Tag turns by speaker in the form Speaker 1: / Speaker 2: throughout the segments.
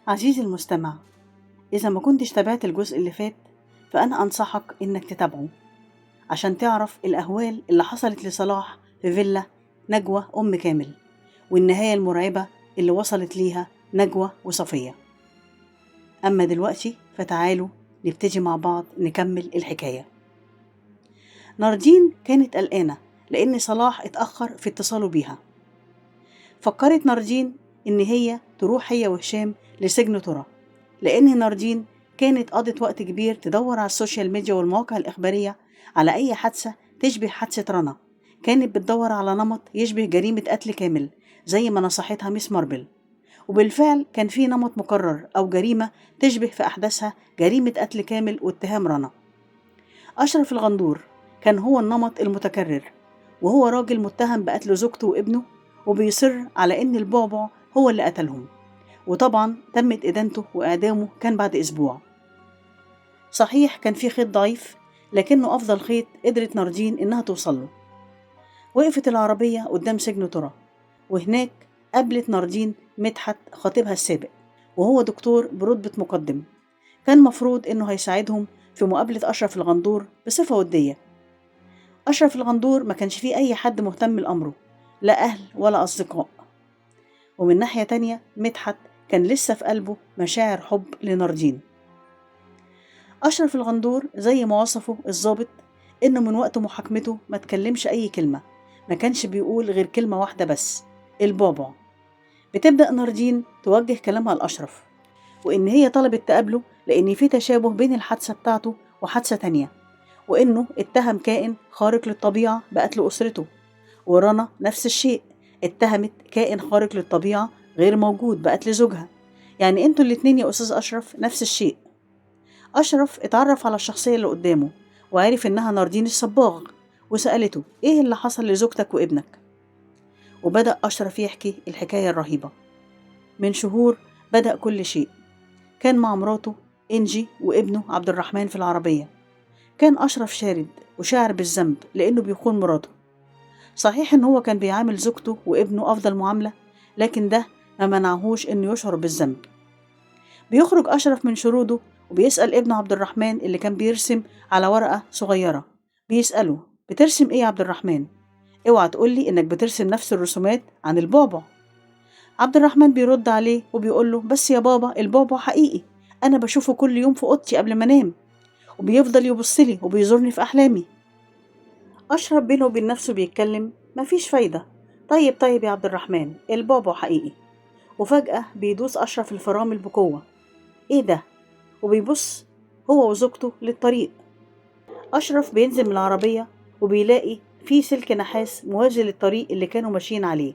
Speaker 1: عزيزي المستمع، إذا ما كنتش تابعت الجزء اللي فات فأنا أنصحك إنك تتابعه عشان تعرف الأهوال اللي حصلت لصلاح في فيلا نجوى أم كامل، والنهاية المرعبة اللي وصلت ليها نجوى وصفية. أما دلوقتي فتعالوا نبتدي مع بعض نكمل الحكاية. ناردين كانت قلقانة لأن صلاح اتأخر في اتصاله بيها. فكرت ناردين إن هي تروح هي وهشام لسجن ترى، لأن ناردين كانت قضت وقت كبير تدور على ال social media والمواقع الإخبارية على أي حادثة تشبه حادثة رنا. كانت بتدور على نمط يشبه جريمة قتل كامل زي ما نصحتها ميس ماربل، وبالفعل كان في نمط مكرر أو جريمة تشبه في أحداثها جريمة قتل كامل واتهام رنا. أشرف الغندور كان هو النمط المتكرر، وهو راجل متهم بقتل زوجته وابنه، وبيصر على إن البعبع هو اللي قتلهم، وطبعا تمت إدانته وإعدامه كان بعد أسبوع. صحيح كان في خيط ضعيف، لكنه أفضل خيط قدرت ناردين إنها توصله. وقفت العربية قدام سجن ترى، وهناك قابلت ناردين مدحت خطيبها السابق، وهو دكتور برتبة مقدم. كان مفروض إنه هيساعدهم في مقابلة أشرف الغندور بصفة ودية. أشرف الغندور ما كانش فيه أي حد مهتم لأمره، لا أهل ولا أصدقاء. ومن ناحية تانية مدحت كان لسه في قلبه مشاعر حب لناردين. أشرف الغندور زي ما وصفه الضابط إنه من وقت محاكمته ما تكلمش أي كلمة، ما كانش بيقول غير كلمة واحدة بس، البعبع. بتبدأ ناردين توجه كلامها لأشرف، وإن هي طلبت تقابله لأن في تشابه بين الحادثة بتاعته وحادثة تانية، وإنه اتهم كائن خارق للطبيعة بقتل أسرته، ورنا نفس الشيء اتهمت كائن خارق للطبيعة غير موجود بقتل زوجها. يعني انتوا الاتنين يا أستاذ أشرف نفس الشيء. أشرف اتعرف على الشخصية اللي قدامه وعرف إنها ناردين الصباغ، وسألته إيه اللي حصل لزوجتك وابنك؟ وبدأ أشرف يحكي الحكاية الرهيبة. من شهور بدأ كل شيء. كان مع مراته إنجي وابنه عبد الرحمن في العربية. كان أشرف شارد وشاعر بالذنب لأنه بيخون مراته. صحيح إن هو كان بيعامل زوجته وابنه أفضل معاملة، لكن ده ما منعهوش إنه يشعر بالذنب. بيخرج أشرف من شروده وبيسأل ابنه عبد الرحمن اللي كان بيرسم على ورقة صغيرة، بيسأله بترسم إيه يا عبد الرحمن؟ اوعى تقولي إنك بترسم نفس الرسومات عن البعبع. عبد الرحمن بيرد عليه وبيقوله بس يا بابا البعبع حقيقي، أنا بشوفه كل يوم في أوضتي قبل ما أنام، وبيفضل يبصلي وبيزورني في أحلامي. أشرف بينه وبين نفسه بيتكلم مفيش فايدة. طيب يا عبد الرحمن البعبع حقيقي. وفجأة بيدوس أشرف الفرامل بقوة. إيه ده؟ وبيبص هو وزوجته للطريق. أشرف بينزل من العربية وبيلاقي في سلك نحاس موازي للطريق اللي كانوا ماشيين عليه.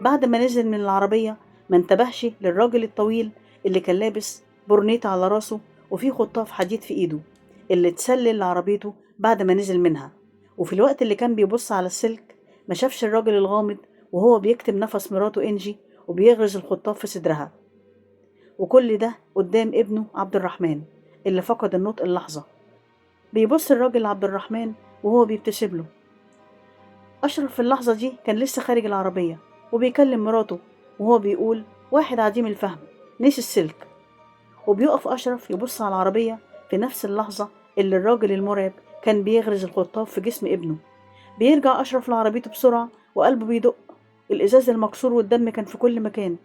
Speaker 1: بعد ما نزل من العربية ما انتبهش للراجل الطويل اللي كان لابس برنيطة على راسه وفي خطاف حديد في ايده، اللي اتسلل لعربيته بعد ما نزل منها. وفي الوقت اللي كان بيبص على السلك ما شافش الراجل الغامض وهو بيكتم نفس مراته إنجي وبيغرز الخطاف في صدرها. وكل ده قدام ابنه عبد الرحمن اللي فقد النطق اللحظة. بيبص الراجل عبد الرحمن وهو بيبتسم له. أشرف في اللحظة دي كان لسه خارج العربية وبيكلم مراته وهو بيقول واحد عديم الفهم نسي السلك. وبيقف أشرف يبص على العربية في نفس اللحظة اللي الراجل المرعب كان بيغرز الخطاف في جسم ابنه. بيرجع أشرف لعربيته بسرعة وقلبه بيدق، الإزاز المكسور والدم كان في كل مكان.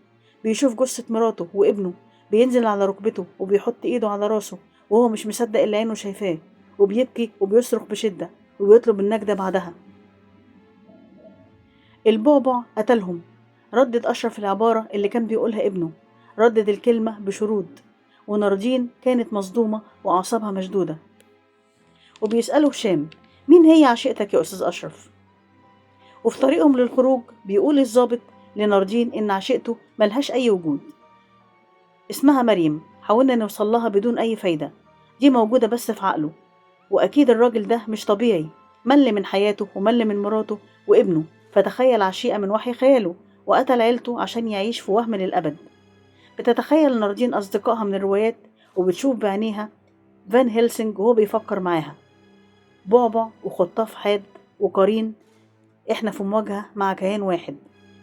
Speaker 1: بيشوف جثة مراته وابنه، بينزل على ركبته وبيحط إيده على راسه وهو مش مصدق اللي عينه شايفاه، وبيبكي وبيصرخ بشدة وبيطلب النجدة بعدها. البعبع قتلهم. ردد أشرف العبارة اللي كان بيقولها ابنه، ردد الكلمة بشرود. وناردين كانت مصدومة وأعصابها مشدودة. وبيسأله هشام مين هي عشيقتك يا أستاذ أشرف؟ وفي طريقهم للخروج بيقول الضابط لناردين إن عشيقته ملهاش أي وجود، اسمها مريم، حاولنا نوصل لها بدون أي فايدة، دي موجودة بس في عقله، وأكيد الراجل ده مش طبيعي، مل من حياته ومل من مراته وابنه، فتخيل عشيقة من وحي خياله وقتل عيلته عشان يعيش في وهم للأبد. بتتخيل ناردين أصدقائها من الروايات وبتشوف بعينيها فان هيلسنج وهو بيفكر معاها. بعبع وخطاف حاد وقرين، احنا في مواجهة مع كيان واحد،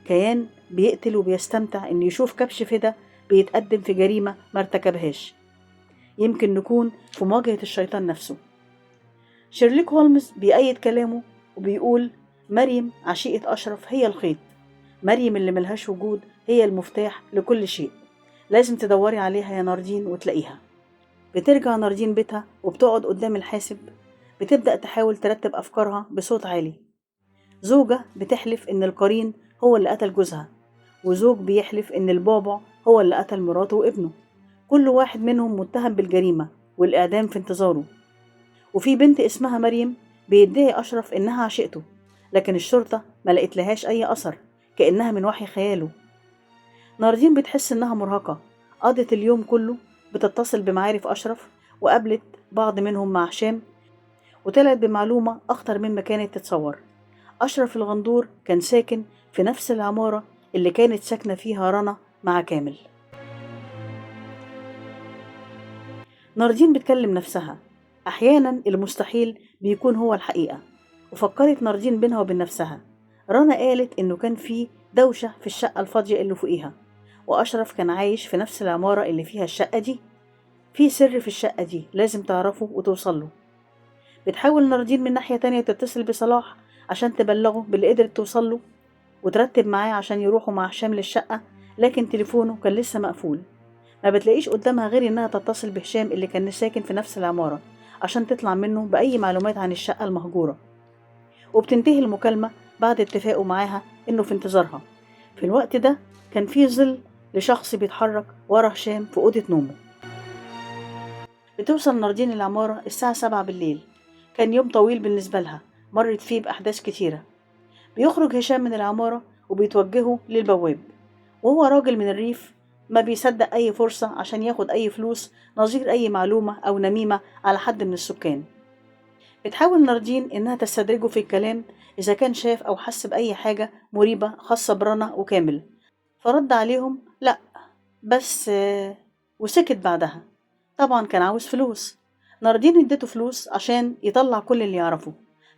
Speaker 1: كيان بيقتل وبيستمتع ان يشوف كبش فدا بيتقدم في جريمة ما ارتكبهاش. يمكن نكون في مواجهة الشيطان نفسه. شيرلوك هولمز بيأيد كلامه وبيقول مريم عشيقة أشرف هي الخيط، مريم اللي ملهاش وجود هي المفتاح لكل شيء، لازم تدوري عليها يا ناردين وتلاقيها. بترجع ناردين بيتها وبتقعد قدام الحاسب، بتبدأ تحاول ترتب أفكارها بصوت عالي. زوجة بتحلف إن القرين هو اللي قتل جوزها، وزوج بيحلف إن البعبع هو اللي قتل مراته وابنه. كل واحد منهم متهم بالجريمة والإعدام في انتظاره. وفي بنت اسمها مريم بيدعي أشرف إنها عشيقته، لكن الشرطة ما لقيت لهاش أي أثر، كأنها من وحي خياله. ناردين بتحس إنها مرهقة، قضت اليوم كله بتتصل بمعارف أشرف، وقابلت بعض منهم مع هشام، وطلعت بمعلومة أخطر مما كانت تتصور. أشرف الغندور كان ساكن في نفس العمارة اللي كانت ساكنة فيها رنا مع كامل. ناردين بتكلم نفسها، أحيانا المستحيل بيكون هو الحقيقة. وفكرت ناردين بينها وبين نفسها، رنا قالت إنه كان في دوشة في الشقة الفاضية اللي فوقيها، وأشرف كان عايش في نفس العمارة اللي فيها الشقة دي. في سر في الشقة دي لازم تعرفه وتوصله. بتحاول ناردين من ناحية تانية تتصل بصلاح عشان تبلغه باللي قدرت توصله وترتب معاه عشان يروحوا مع هشام للشقة، لكن تليفونه كان لسه مقفول. ما بتلاقيش قدامها غير إنها تتصل بهشام اللي كان ساكن في نفس العمارة عشان تطلع منه بأي معلومات عن الشقة المهجورة. وبتنتهي المكالمة بعد اتفاقه معاها إنه في انتظارها. في الوقت ده كان في ظل لشخص بيتحرك ورا هشام في أوضة نومه. بتوصل ناردين العمارة الساعة 7 بالليل. كان يوم طويل بالنسبة لها، مرت فيه بأحداث كتيرة. بيخرج هشام من العمارة وبيتوجهوا للبواب، وهو راجل من الريف ما بيصدق أي فرصة عشان ياخد أي فلوس نظير أي معلومة أو نميمة على حد من السكان. بتحاول ناردين إنها تستدرجه في الكلام إذا كان شاف أو حس بأي حاجة مريبة خاصة برنا وكامل، فرد عليهم لأ بس، وسكت بعدها. طبعا كان عاوز فلوس. ناردين اديته فلوس عشان يطلع كل اللي يعرفه،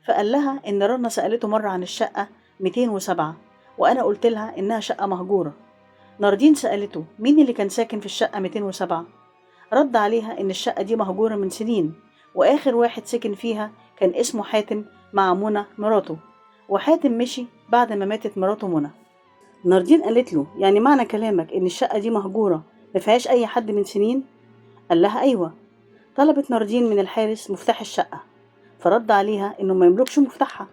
Speaker 1: فقال لها إن رنا سألته مرة عن الشقة 207 وأنا قلت لها إنها شقة مهجورة. ناردين سألته مين اللي كان ساكن في الشقة 207؟ رد عليها إن الشقة دي مهجورة من سنين، وآخر واحد سكن فيها كان اسمه حاتم مع منى مراته، وحاتم مشي بعد ما ماتت مراته منى. ناردين قالت له يعني معنى كلامك إن الشقة دي مهجورة ما فيهاش أي حد من سنين؟ قال لها أيوة. طلبت ناردين من الحارس مفتاح الشقة، فرد عليها إنه ما يملكش مفتاحها.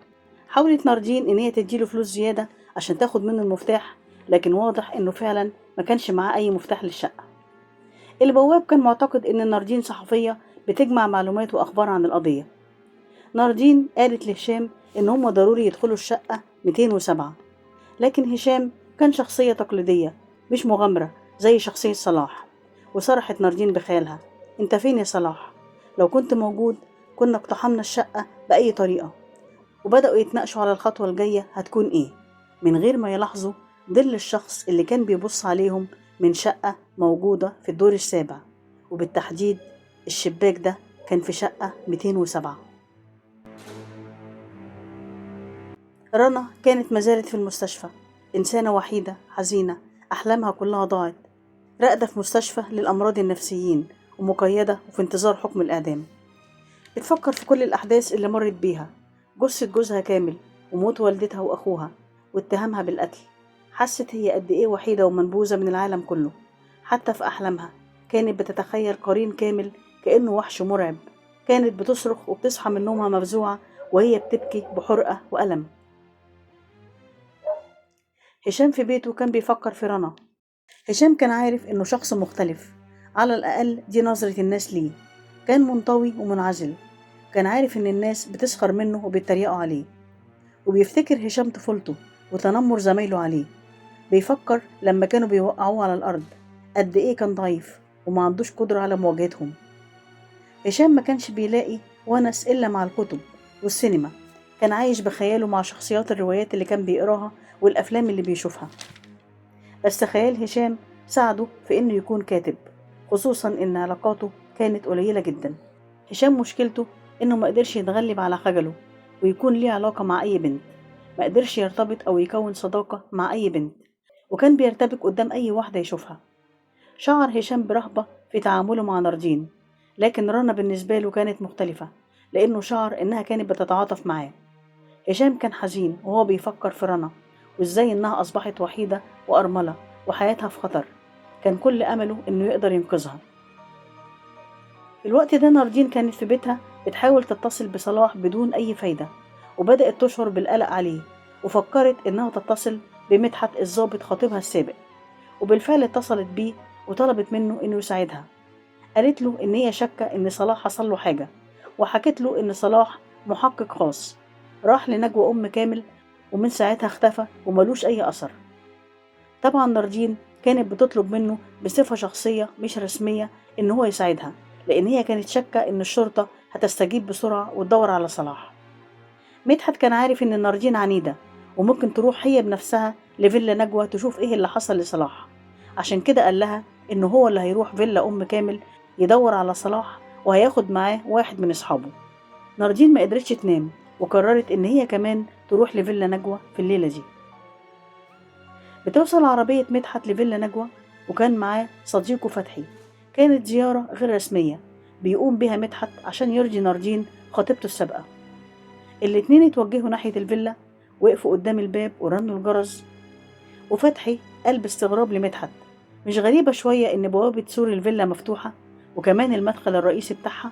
Speaker 1: حاولت ناردين إن هي تديله فلوس زيادة عشان تاخد منه المفتاح، لكن واضح إنه فعلا ما كانش معاه أي مفتاح للشقة. البواب كان معتقد إن ناردين صحفية بتجمع معلومات وأخبار عن القضية. ناردين قالت لهشام إن هم ضروري يدخلوا الشقة 207، لكن هشام كان شخصية تقليدية مش مغامرة زي شخصية صلاح. وصرحت ناردين بخيالها، انت فين يا صلاح؟ لو كنت موجود كنا اقتحمنا الشقة بأي طريقة. وبدأوا يتناقشوا على الخطوة الجاية هتكون ايه، من غير ما يلاحظوا ظل الشخص اللي كان بيبص عليهم من شقة موجودة في الدور السابع، وبالتحديد الشباك ده كان في شقة 207. رنا كانت مازالت في المستشفى، إنسانة وحيدة حزينة أحلامها كلها ضاعت، راقدة في مستشفى للأمراض النفسيين ومقيدة وفي انتظار حكم الإعدام. بتفكر في كل الأحداث اللي مرت بيها، جثة جوزها كامل وموت والدتها وأخوها واتهامها بالقتل. حست هي قد إيه وحيدة ومنبوذة من العالم كله. حتى في أحلامها كانت بتتخيل قرين كامل كأنه وحش مرعب. كانت بتصرخ وبتصحى من نومها مفزوعة وهي بتبكي بحرقة وألم. هشام في بيته كان بيفكر في رنا. هشام كان عارف إنه شخص مختلف، على الأقل دي نظرة الناس ليه. كان منطوي ومنعزل، كان عارف إن الناس بتسخر منه وبيتريقوا عليه. وبيفتكر هشام طفولته وتنمر زمايله عليه. بيفكر لما كانوا بيوقعوه على الأرض قد إيه كان ضعيف وما عندوش قدرة على مواجهتهم. هشام ما كانش بيلاقي ونس إلا مع الكتب والسينما. كان عايش بخياله مع شخصيات الروايات اللي كان بيقراها والأفلام اللي بيشوفها. بس خيال هشام ساعده في إنه يكون كاتب، خصوصا إن علاقاته كانت قليلة جدا. هشام مشكلته إنه ما قدرش يتغلب على خجله ويكون ليه علاقة مع أي بنت، ما قدرش يرتبط أو يكون صداقة مع أي بنت، وكان بيرتبك قدام أي واحدة يشوفها. شعر هشام برهبة في تعامله مع ناردين، لكن رنا بالنسبة له كانت مختلفة لأنه شعر إنها كانت بتتعاطف معاه. هشام كان حزين وهو بيفكر في رنا وإزاي إنها أصبحت وحيدة وأرملة وحياتها في خطر. كان كل أمله إنه يقدر ينقذها. في الوقت ده ناردين كانت في بيتها بتحاول تتصل بصلاح بدون أي فايدة، وبدأت تشعر بالقلق عليه، وفكرت إنها تتصل بمدحت الضابط خطيبها السابق، وبالفعل اتصلت بيه وطلبت منه إنه يساعدها. قالت له إن هي شاكة إن صلاح حصل له حاجة، وحكت له إن صلاح محقق خاص راح لنجوى أم كامل، ومن ساعتها اختفى وملوش أي أثر. طبعا ناردين كانت بتطلب منه بصفة شخصية مش رسمية إن هو يساعدها، لأن هي كانت شاكة إن الشرطة هتستجيب بسرعة وتدور على صلاح. مدحت كان عارف إن ناردين عنيدة وممكن تروح هي بنفسها لفيلا نجوى تشوف إيه اللي حصل لصلاح، عشان كده قال لها إن هو اللي هيروح فيلا أم كامل يدور على صلاح وهياخد معاه واحد من أصحابه. ناردين ما قدرتش تنام وقررت إن هي كمان تروح لفيلا نجوى في الليلة دي. بتوصل عربية مدحت لفيلا نجوى وكان معاه صديقه فتحي. كانت زيارة غير رسمية بيقوم بها مدحت عشان يرضي ناردين خطيبته السابقة. الاتنين اتوجهوا ناحية الفيلا، وقفوا قدام الباب ورنوا الجرس، وفتحي قال باستغراب لمدحت: مش غريبة شوية إن بوابة سور الفيلا مفتوحة وكمان المدخل الرئيسي بتاعها؟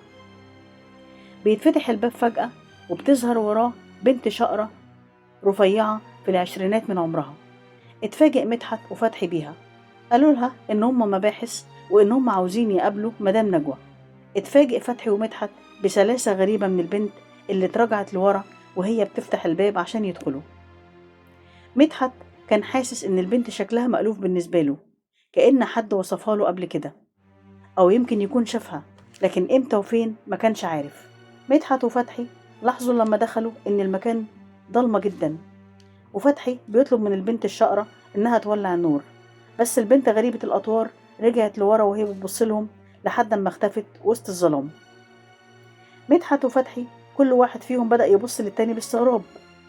Speaker 1: بيتفتح الباب فجأة وبتظهر وراه بنت شقرة رفيعة في العشرينات من عمرها. اتفاجئ مدحت وفتحي بيها، قالوا لها إن هم مباحث وإن هم عاوزين يقابلوا مدام نجوى. اتفاجئ فتحي ومدحت بسلاسة غريبة من البنت اللي اترجعت لورا وهي بتفتح الباب عشان يدخلوا. مدحت كان حاسس إن البنت شكلها مألوف بالنسبة له، كأن حد وصفها له قبل كده، أو يمكن يكون شافها، لكن إمتى وفين ما كانش عارف. مدحت وفتحي لاحظوا لما دخلوا إن المكان ضلمة جدا، وفتحي بيطلب من البنت الشقرة إنها تولع النور، بس البنت غريبة الأطوار رجعت لورا وهي بتبص لهم لحد ما اختفت وسط الظلام. مدحت وفتحي كل واحد فيهم بدأ يبص للتاني باستغراب،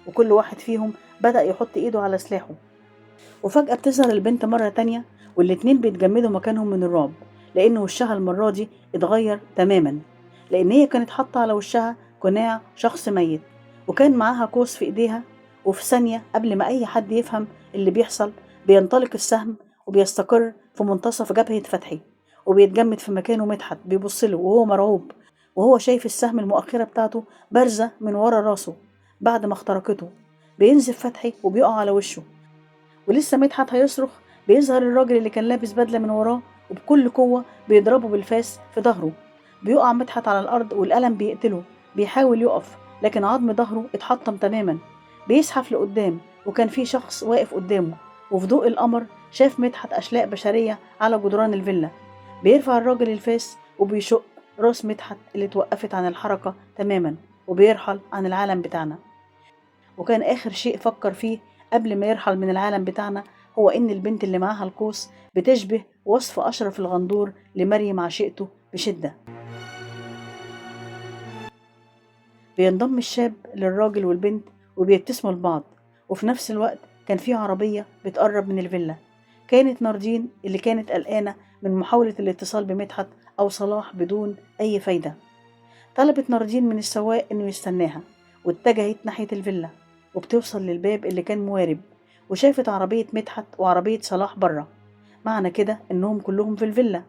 Speaker 1: وكل واحد فيهم بدأ يحط إيده على سلاحه. وفجأة بتظهر البنت مرة تانية والاتنين بيتجمدوا مكانهم من الرعب، لأن وشها المرة دي اتغير تماما، لأن هي كانت حاطة على وشها قناع شخص ميت، وكان معاها قوس في إيديها. وفي ثانية قبل ما أي حد يفهم اللي بيحصل بينطلق السهم وبيستقر في منتصف جبهة فتحي، وبيتجمد في مكانه. مدحت بيبص له وهو مرعوب، وهو شايف السهم المؤخرة بتاعته بارزة من ورا راسه بعد ما اخترقته. بينزف فتحي وبيقع على وشه، ولسه مدحت هيصرخ بيظهر الراجل اللي كان لابس بدلة من وراه، وبكل قوة بيضربه بالفاس في ظهره. بيقع مدحت على الأرض والألم بيقتله، بيحاول يقف لكن عظم ظهره اتحطم تماما. بيزحف لقدام وكان في شخص واقف قدامه، وفي ضوء القمر شاف مدحت أشلاء بشرية على جدران الفيلا. بيرفع الراجل الفاس وبيشق راس مدحت اللي اتوقفت عن الحركة تماما، وبيرحل عن العالم بتاعنا. وكان آخر شيء فكر فيه قبل ما يرحل من العالم بتاعنا هو إن البنت اللي معاها القوس بتشبه وصف أشرف الغندور لمريم عشيقته بشدة. بينضم الشاب للراجل والبنت وبيبتسموا لبعض، وفي نفس الوقت كان في عربية بتقرب من الفيلا. كانت ناردين اللي كانت قلقانة من محاولة الاتصال بمدحت أو صلاح بدون أي فايدة. طلبت ناردين من السواق إنه يستناها، واتجهت ناحية الفيلا، وبتوصل للباب اللي كان موارب، وشافت عربية مدحت وعربية صلاح برا. معنى كده إنهم كلهم في الفيلا.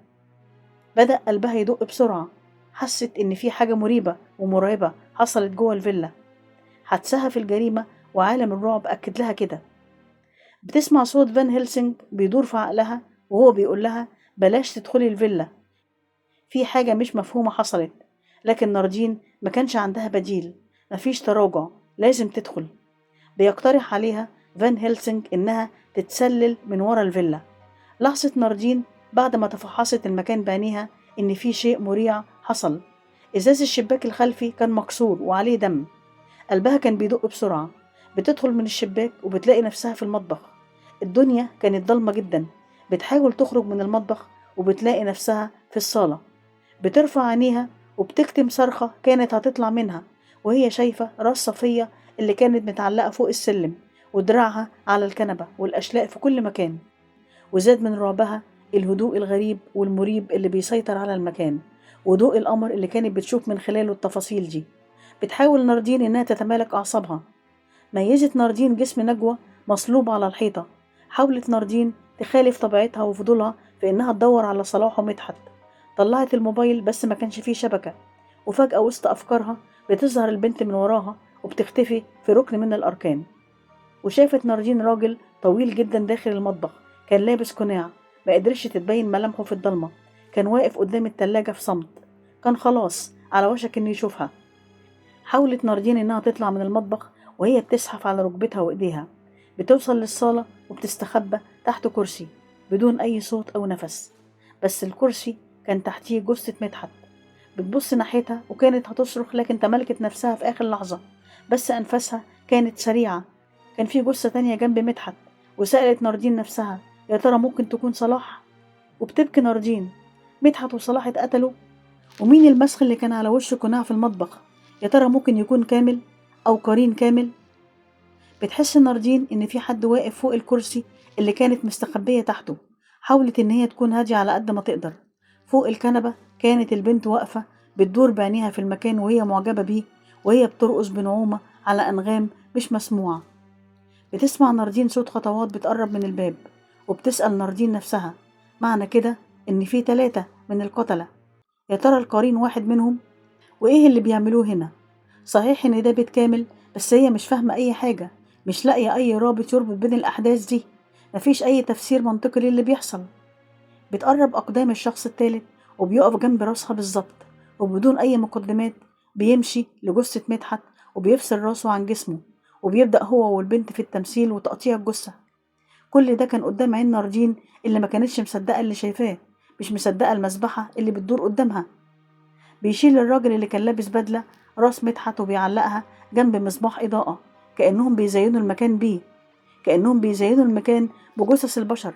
Speaker 1: بدأ قلبها يدق بسرعة، حست إن في حاجة مريبة ومرعبة حصلت جوه الفيلا. حدسها في الجريمة وعالم الرعب أكد لها كده. بتسمع صوت فان هيلسينج بيدور في عقلها وهو بيقول لها بلاش تدخلي الفيلا، في حاجة مش مفهومة حصلت. لكن ناردين ما كانش عندها بديل، مفيش تراجع، لازم تدخل. بيقترح عليها فان هيلسينج إنها تتسلل من ورا الفيلا. لحظة ناردين بعد ما تفحصت المكان بعينيها إن في شيء مريع حصل. إزاز الشباك الخلفي كان مكسور وعليه دم. قلبها كان بيدق بسرعة. بتدخل من الشباك وبتلاقي نفسها في المطبخ. الدنيا كانت ضلمة جدا. بتحاول تخرج من المطبخ وبتلاقي نفسها في الصالة. بترفع عينيها وبتكتم صرخة كانت هتطلع منها وهي شايفة راس صفية اللي كانت متعلقة فوق السلم ودراعها على الكنبة والأشلاء في كل مكان. وزاد من رعبها الهدوء الغريب والمريب اللي بيسيطر على المكان، وضوء القمر اللي كانت بتشوف من خلاله التفاصيل دي. بتحاول ناردين إنها تتمالك أعصابها. ميزت ناردين جسم نجوى مصلوب على الحيطة. حاولت ناردين تخالف طبيعتها وفضولها في إنها تدور على صلاح ومدحت. طلعت الموبايل بس ما كانش فيه شبكة، وفجأة وسط أفكارها بتظهر البنت من وراها وبتختفي في ركن من الأركان. وشافت ناردين راجل طويل جدا داخل المطبخ، كان لابس قناع ما قدرش تتبين ملامحه في الضلمة. كان واقف قدام التلاجة في صمت، كان خلاص على وشك إنه يشوفها. حاولت ناردين إنها تطلع من المطبخ وهي بتزحف على ركبتها وإيديها. بتوصل للصالة وبتستخبى تحت كرسي بدون أي صوت أو نفس، بس الكرسي كان تحتيه جثة مدحت. بتبص ناحيتها وكانت هتصرخ، لكن تملكت نفسها في آخر لحظة، بس أنفاسها كانت سريعة. كان في جثة تانية جنب مدحت، وسألت ناردين نفسها يا ترى ممكن تكون صلاح؟ وبتبكي ناردين، مدحت وصلاح اتقتلوا؟ ومين المسخ اللي كان على وش قناع في المطبخ؟ يا ترى ممكن يكون كامل أو قرين كامل؟ بتحس ناردين إن في حد واقف فوق الكرسي اللي كانت مستخبية تحته. حاولت إن هي تكون هادية على قد ما تقدر. فوق الكنبة كانت البنت واقفة بتدور بعينيها في المكان وهي معجبة بيه، وهي بترقص بنعومة على أنغام مش مسموعة. بتسمع ناردين صوت خطوات بتقرب من الباب، وبتسأل ناردين نفسها معنى كده إن في 3 من القتلة، يا ترى القرين واحد منهم؟ وإيه اللي بيعملوه هنا؟ صحيح إن ده بيت كامل، بس هي مش فاهمة أي حاجة، مش لاقية أي رابط يربط بين الأحداث دي، مفيش أي تفسير منطقي للي بيحصل. بتقرب أقدام الشخص الثالث وبيقف جنب راسها بالظبط، وبدون أي مقدمات بيمشي لجثة مدحت وبيفصل راسه عن جسمه، وبيبدأ هو والبنت في التمثيل وتقطيع الجثة. كل ده كان قدام عين ناردين اللي ما كانتش مصدقة اللي شايفاه، مش مصدقة المذبحة اللي بتدور قدامها. بيشيل الراجل اللي كان لابس بدلة راس مدحت وبيعلقها جنب مصباح إضاءة، كأنهم بيزينوا المكان بيه، كأنهم بيزينوا المكان بجثث البشر.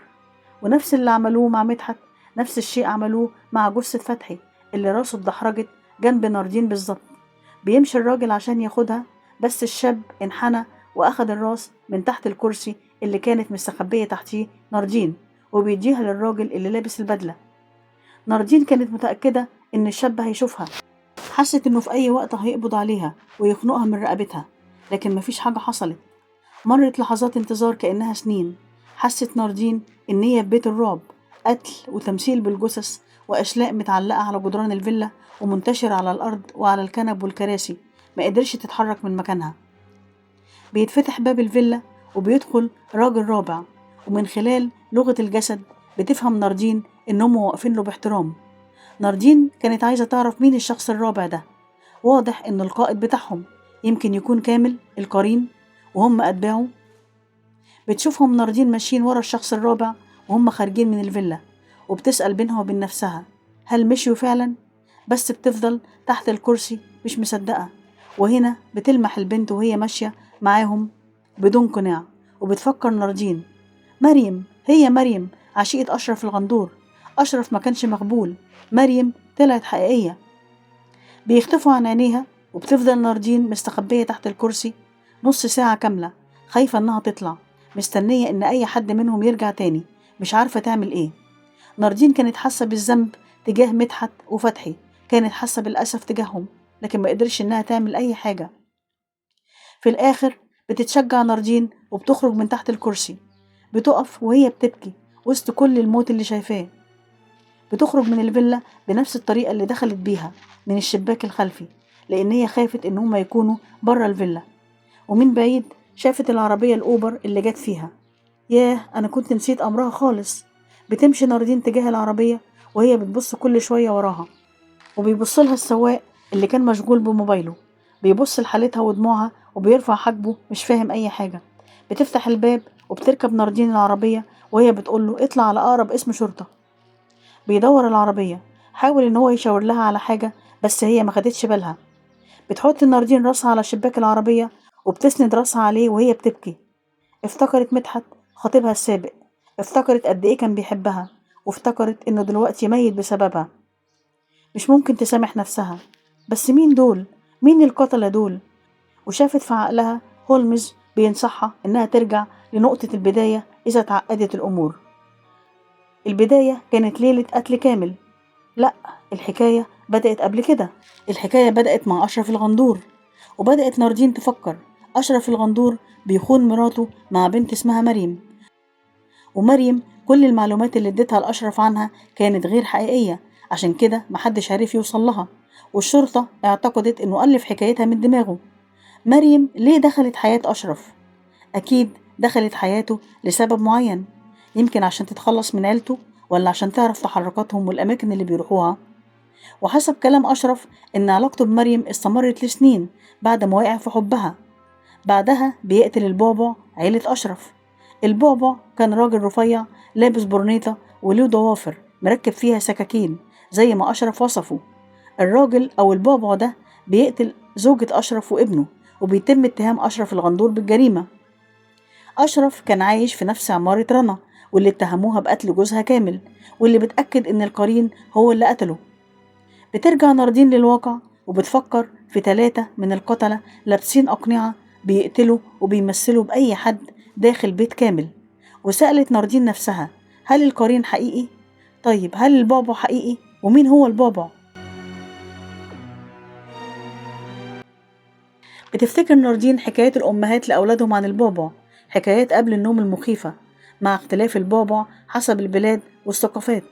Speaker 1: ونفس اللي عملوه مع مدحت نفس الشيء عملوه مع جثة فتحي اللي راسه اتدحرجت جنب ناردين بالظبط. بيمشي الراجل عشان ياخدها، بس الشاب انحنى واخد الراس من تحت الكرسي اللي كانت مستخبية تحتيه ناردين، وبيديها للراجل اللي لابس البدلة. ناردين كانت متأكدة إن الشاب هيشوفها، حست إنه في أي وقت هيقبض عليها ويخنقها من رقبتها، لكن مفيش حاجة حصلت. مرت لحظات انتظار كأنها سنين. حست ناردين إن هي في بيت الرعب، قتل وتمثيل بالجثث وأشلاء متعلقة على جدران الفيلا ومنتشرة على الأرض وعلى الكنب والكراسي، ما قدرش تتحرك من مكانها. بيتفتح باب الفيلا وبيدخل راجل رابع، ومن خلال لغة الجسد بتفهم ناردين إنهم واقفين له باحترام. ناردين كانت عايزة تعرف مين الشخص الرابع ده. واضح إن القائد بتاعهم يمكن يكون كامل القرين وهم أتباعه. بتشوفهم ناردين ماشيين ورا الشخص الرابع وهم خارجين من الفيلا، وبتسأل بينها وبين نفسها هل مشيوا فعلا؟ بس بتفضل تحت الكرسي مش مصدقة. وهنا بتلمح البنت وهي ماشية معاهم بدون قناع، وبتفكر ناردين مريم، هي مريم عشيقة أشرف الغندور. أشرف ما كانش مقبول، مريم طلعت حقيقية. بيختفوا عن عينيها، وبتفضل ناردين مستخبية تحت الكرسي نص ساعة كاملة، خايفة إنها تطلع، مستنية إن أي حد منهم يرجع تاني، مش عارفة تعمل إيه. ناردين كانت حاسة بالذنب تجاه مدحت وفتحي، كانت حاسة بالأسف تجاههم، لكن ما قدرش إنها تعمل أي حاجة. في الآخر بتتشجع ناردين وبتخرج من تحت الكرسي، بتقف وهي بتبكي وسط كل الموت اللي شايفاه. بتخرج من الفيلا بنفس الطريقة اللي دخلت بيها من الشباك الخلفي، لأن هي خافت إن هما يكونوا برا الفيلا. ومن بعيد شافت العربية الأوبر اللي جت فيها. ياه، أنا كنت نسيت أمرها خالص. بتمشي ناردين تجاه العربية وهي بتبص كل شوية وراها، وبيبص لها السواق اللي كان مشغول بموبايله، بيبص لحالتها ودموعها وبيرفع حاجبه مش فاهم أي حاجة. بتفتح الباب وبتركب ناردين العربية وهي بتقوله اطلع على أقرب اسم شرطة. بيدور العربية، حاول إن هو يشاور لها على حاجة بس هي ما خدتش بالها. بتحط ناردين راسها على شباك العربية وبتسند راسها عليه وهي بتبكي. افتكرت مدحت خطيبها السابق، افتكرت قد ايه كان بيحبها، وافتكرت انه دلوقتي ميت بسببها. مش ممكن تسامح نفسها. بس مين دول؟ مين القتلة دول؟ وشافت في عقلها هولمز بينصحها انها ترجع لنقطة البداية اذا تعقدت الامور. البداية كانت ليلة قتل كامل. لأ، الحكاية بدأت قبل كده. الحكاية بدأت مع أشرف الغندور، وبدأت ناردين تفكر أشرف الغندور بيخون مراته مع بنت اسمها مريم، ومريم كل المعلومات اللي اديتها لأشرف عنها كانت غير حقيقية، عشان كده محدش عرف يوصل لها، والشرطة اعتقدت انه ألف حكايتها من دماغه. مريم ليه دخلت حياة أشرف؟ أكيد دخلت حياته لسبب معين، يمكن عشان تتخلص من عيلته، ولا عشان تعرف تحركاتهم والأماكن اللي بيروحوها. وحسب كلام أشرف إن علاقته بمريم استمرت لسنين بعد ما وقع في حبها. بعدها بيقتل البعبع عيلة أشرف. البعبع كان راجل رفيع لابس برنيطة وله ضوافر مركب فيها سكاكين زي ما أشرف وصفه. الراجل أو البعبع ده بيقتل زوجة أشرف وابنه، وبيتم اتهام أشرف الغندور بالجريمة. أشرف كان عايش في نفس عمارة رنا واللي اتهموها بقتل جوزها كامل، واللي بتأكد إن القرين هو اللي قتله. بترجع ناردين للواقع وبتفكر في 3 من القتلة لابسين أقنعة بيقتلوا وبيمثلوا بأي حد داخل بيت كامل. وسألت ناردين نفسها، هل القرين حقيقي؟ طيب هل البعبع حقيقي؟ ومين هو البعبع؟ بتفتكر ناردين حكايات الأمهات لأولادهم عن البعبع، حكايات قبل النوم المخيفة، مع اختلاف البعبع حسب البلاد والثقافات.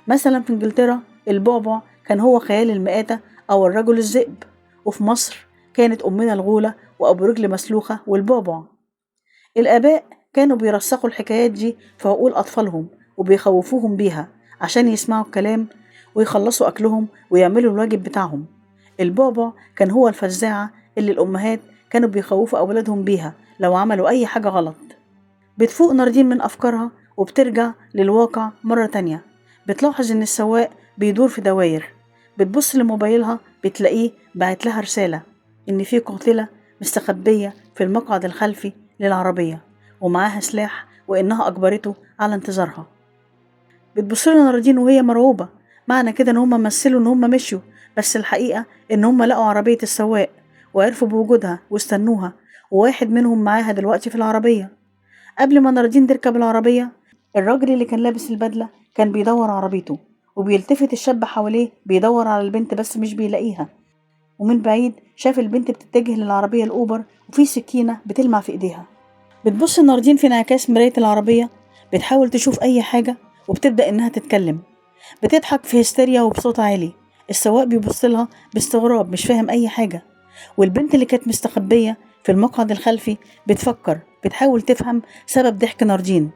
Speaker 1: مثلا في انجلترا البعبع كان هو خيال المآتة أو الرجل الذئب، وفي مصر كانت أمنا الغولة وأبو رجل مسلوخة والبعبع. الآباء كانوا بيرسخوا الحكايات دي في عقول أطفالهم وبيخوفوهم بيها عشان يسمعوا الكلام ويخلصوا أكلهم ويعملوا الواجب بتاعهم. البعبع كان هو الفزاعة اللي الأمهات كانوا بيخوفوا أولادهم بيها لو عملوا أي حاجة غلط. بتفوق ناردين من أفكارها وبترجع للواقع مرة تانية. بتلاحظ إن السواق بيدور في دواير. بتبص لموبايلها بتلاقيه بعت لها رسالة إن في قاتلة مستخبية في المقعد الخلفي للعربية ومعاها سلاح، وإنها أجبرته على انتظارها. بتبص لها ناردين وهي مرعوبة، معنى كده إن هما مثلوا إن هما مشيوا، بس الحقيقة إن هما لقوا عربية السواق وعرفوا بوجودها واستنوها، وواحد منهم معاها دلوقتي في العربية. قبل ما ناردين تركب العربية، الراجل اللي كان لابس البدلة كان بيدور عربيته، وبيلتفت الشاب حواليه بيدور على البنت بس مش بيلاقيها. ومن بعيد شاف البنت بتتجه للعربية الأوبر وفي سكينة بتلمع في إيديها. بتبص ناردين في انعكاس مراية العربية، بتحاول تشوف أي حاجة، وبتبدأ إنها تتكلم. بتضحك في هستيريا وبصوت عالي. السواق بيبص لها باستغراب مش فاهم أي حاجة، والبنت اللي كانت مستخبية في المقعد الخلفي بتفكر، بتحاول تفهم سبب ضحك ناردين.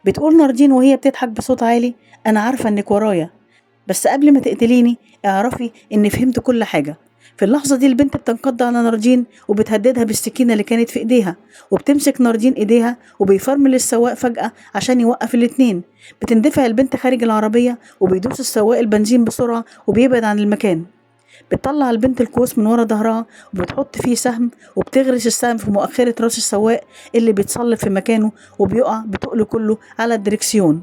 Speaker 1: بتقول ناردين وهي بتضحك بصوت عالي، أنا عارفة إنك ورايا، بس قبل ما تقتليني اعرفي إني فهمت كل حاجة. في اللحظة دي البنت بتنقض على ناردين وبتهددها بالسكينة اللي كانت في ايديها، وبتمسك ناردين ايديها وبيفرمل السواق فجأة عشان يوقف الاتنين. بتندفع البنت خارج العربية وبيدوس السواق البنزين بسرعة وبيبعد عن المكان. بتطلع البنت القوس من ورا ظهرها وبتحط فيه سهم وبتغرس السهم في مؤخرة راس السواق اللي بيتصلب في مكانه وبيقع بتقله كله على الدركسيون.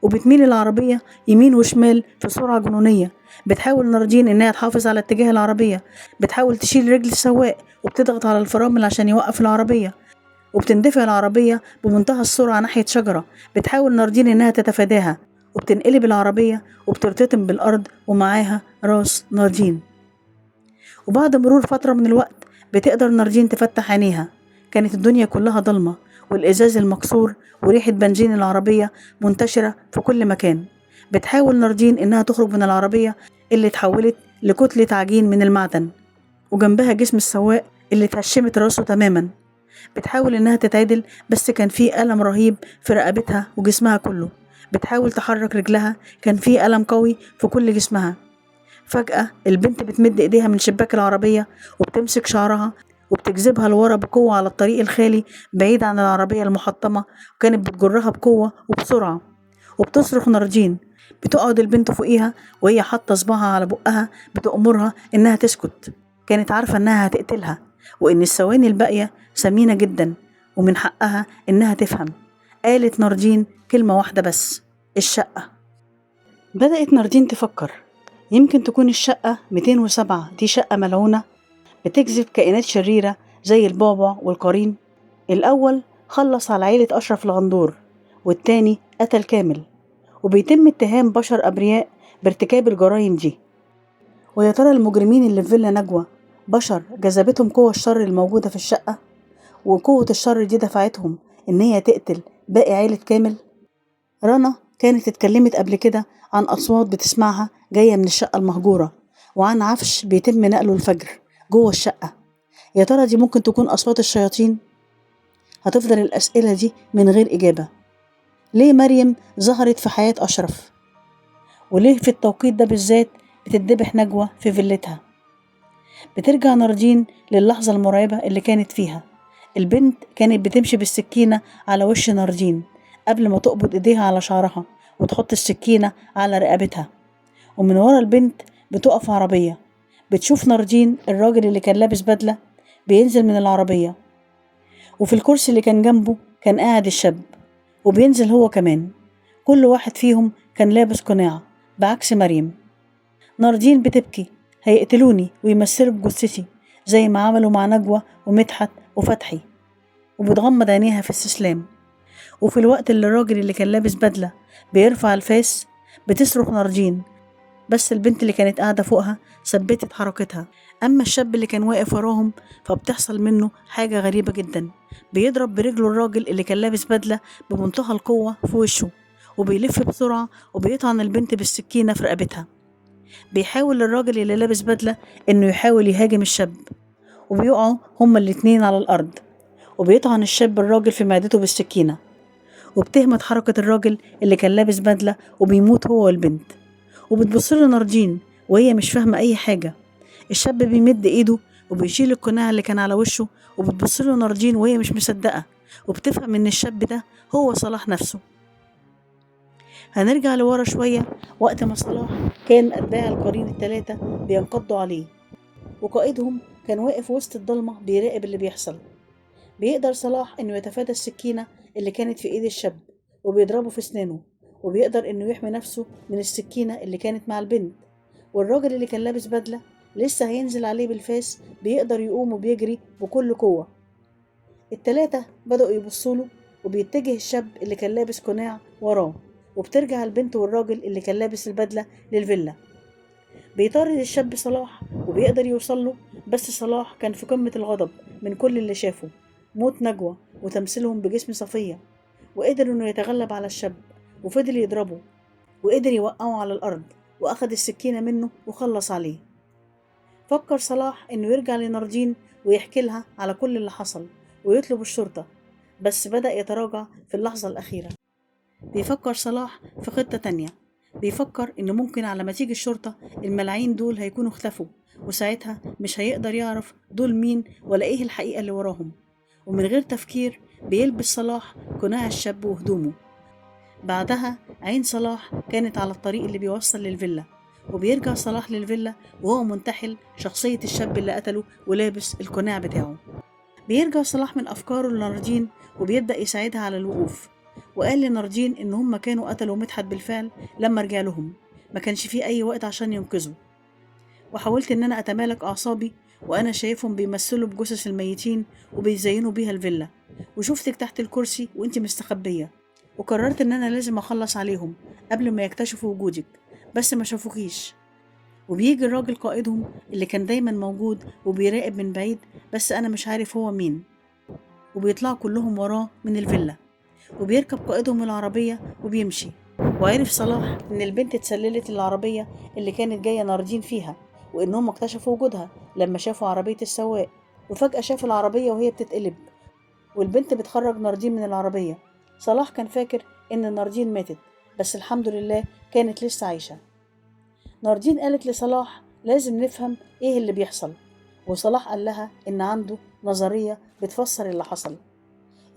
Speaker 1: وبتميل العربية يمين وشمال في سرعة جنونية. بتحاول ناردين إنها تحافظ على اتجاه العربية، بتحاول تشيل رجل السواق وبتضغط على الفرامل عشان يوقف العربية، وبتندفع العربية بمنتهى السرعة ناحية شجرة. بتحاول ناردين إنها تتفاداها وبتنقلب العربية وبترتطم بالأرض ومعاها راس ناردين. وبعد مرور فترة من الوقت بتقدر ناردين تفتح عينيها. كانت الدنيا كلها ضلمة، والإزاز المكسور وريحة بنزين العربية منتشرة في كل مكان. بتحاول ناردين إنها تخرج من العربية اللي اتحولت لكتلة عجين من المعدن، وجنبها جسم السواق اللي اتهشمت راسه تماما. بتحاول إنها تتعدل بس كان في ألم رهيب في رقبتها وجسمها كله. بتحاول تحرك رجلها، كان في ألم قوي في كل جسمها. فجأة البنت بتمد إيديها من شباك العربية وبتمسك شعرها وبتجذبها لورا بقوة على الطريق الخالي بعيد عن العربية المحطمة، وكانت بتجرها بقوة وبسرعة. وبتصرخ ناردين. بتقعد البنت فوقيها وهي حاطة صباعها على بقها بتأمرها إنها تسكت. كانت عارفة إنها هتقتلها وإن الثواني الباقية ثمينة جدا ومن حقها إنها تفهم. قالت ناردين كلمة واحدة بس، الشقة. بدأت ناردين تفكر يمكن تكون الشقة 207 دي شقة ملعونة بتجذب كائنات شريرة زي البعبع والقرين. الأول خلص على عيلة أشرف الغندور، والتاني قتل كامل، وبيتم اتهام بشر أبرياء بارتكاب الجرائم دي. ويا ترى المجرمين اللي في فيلا نجوى بشر جذبتهم قوة الشر الموجودة في الشقة، وقوة الشر دي دفعتهم إن هي تقتل باقي عيلة كامل؟ رنا كانت اتكلمت قبل كده عن أصوات بتسمعها جاية من الشقة المهجورة، وعن عفش بيتم نقله الفجر جوه الشقة. يا ترى دي ممكن تكون أصوات الشياطين؟ هتفضل الأسئلة دي من غير إجابة. ليه مريم ظهرت في حياة أشرف؟ وليه في التوقيت ده بالذات بتتذبح نجوى في فيلتها؟ بترجع ناردين للحظة المرعبة اللي كانت فيها. البنت كانت بتمشي بالسكينة على وش ناردين قبل ما تقبض ايديها على شعرها وتحط السكينة على رقبتها، ومن ورا البنت بتقف عربية. بتشوف ناردين الراجل اللي كان لابس بدلة بينزل من العربية، وفي الكرسي اللي كان جنبه كان قاعد الشاب وبينزل هو كمان. كل واحد فيهم كان لابس قناع بعكس مريم. ناردين بتبكي، هيقتلوني ويمثلوا بجثتي زي ما عملوا مع نجوى ومدحت وفتحي، وبتغمض عينيها في استسلام. وفي الوقت اللي الراجل اللي كان لابس بدلة بيرفع الفاس بتصرخ ناردين، بس البنت اللي كانت قاعدة فوقها ثبتت حركتها. أما الشاب اللي كان واقف وراهم فبتحصل منه حاجة غريبة جدا، بيضرب برجله الراجل اللي كان لابس بدلة بمنتهى القوة في وشه، وبيلف بسرعة وبيطعن البنت بالسكينة في رقبتها. بيحاول الراجل اللي لابس بدلة إنه يحاول يهاجم الشاب، وبيقعوا هما الاتنين على الأرض، وبيطعن الشاب الراجل في معدته بالسكينة، وبتهمت حركة الراجل اللي كان لابس بدلة وبيموت هو والبنت. وبتبص له ناردين وهي مش فاهمة أي حاجة. الشاب بيمد إيده وبيشيل القناع اللي كان على وشه، وبتبص له ناردين وهي مش مصدقة، وبتفهم إن الشاب ده هو صلاح نفسه. هنرجع لورا شوية وقت ما صلاح كان أتباع القرين الثلاثة بينقضوا عليه، وقائدهم كان واقف وسط الضلمة بيراقب اللي بيحصل. بيقدر صلاح إنه يتفادى السكينة اللي كانت في إيد الشاب وبيضربه في سنانه، وبيقدر إنه يحمي نفسه من السكينة اللي كانت مع البنت. والراجل اللي كان لابس بدلة لسه هينزل عليه بالفاس بيقدر يقوم وبيجري بكل قوة. التلاتة بدأوا يبصوله، وبيتجه الشاب اللي كان لابس قناع وراه، وبترجع البنت والراجل اللي كان لابس البدلة للفيلا. بيطارد الشاب صلاح وبيقدر يوصله، بس صلاح كان في قمة الغضب من كل اللي شافه، موت نجوى وتمثيلهم بجسم صفية، وقدر انه يتغلب على الشاب وفضل يضربه وقدر يوقعه على الأرض وأخد السكينة منه وخلص عليه. فكر صلاح انه يرجع لناردين ويحكي لها على كل اللي حصل ويطلب الشرطة، بس بدأ يتراجع في اللحظة الأخيرة. بيفكر صلاح في خطة تانية، بيفكر إنه ممكن على ما تيجي الشرطة الملاعين دول هيكونوا اختفوا، وساعتها مش هيقدر يعرف دول مين ولا إيه الحقيقة اللي وراهم. ومن غير تفكير بيلبس صلاح قناع الشاب وهدومه. بعدها عين صلاح كانت على الطريق اللي بيوصل للفيلا، وبيرجع صلاح للفيلا وهو منتحل شخصية الشاب اللي قتله ولابس القناع بتاعه. بيرجع صلاح من أفكاره لناردين وبيبدأ يساعدها على الوقوف، وقال لناردين إن هم كانوا قتلوا مدحت بالفعل لما رجع لهم، ما كانش فيه أي وقت عشان ينقذه. وحاولت إن أنا أتمالك أعصابي وأنا شايفهم بيمثلوا بجثث الميتين وبيزينوا بيها الفيلا، وشفتك تحت الكرسي وإنتي مستخبية، وقررت إن أنا لازم أخلص عليهم قبل ما يكتشفوا وجودك، بس ما شافوكيش. وبيجي الراجل قائدهم اللي كان دايما موجود وبيراقب من بعيد، بس أنا مش عارف هو مين، وبيطلعوا كلهم وراه من الفيلا، وبيركب قائدهم العربية وبيمشي. وعرف صلاح إن البنت اتسللت للعربية اللي كانت جاية ناردين فيها، وإنهم اكتشفوا وجودها لما شافوا عربية السواق. وفجأة شافوا العربية وهي بتتقلب والبنت بتخرج ناردين من العربية. صلاح كان فاكر إن ناردين ماتت، بس الحمد لله كانت لسه عايشة. ناردين قالت لصلاح لازم نفهم إيه اللي بيحصل، وصلاح قال لها إن عنده نظرية بتفسر اللي حصل.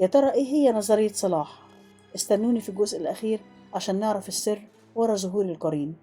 Speaker 1: يا ترى إيه هي نظرية صلاح؟ استنوني في الجزء الأخير عشان نعرف السر ورا ظهور القرين.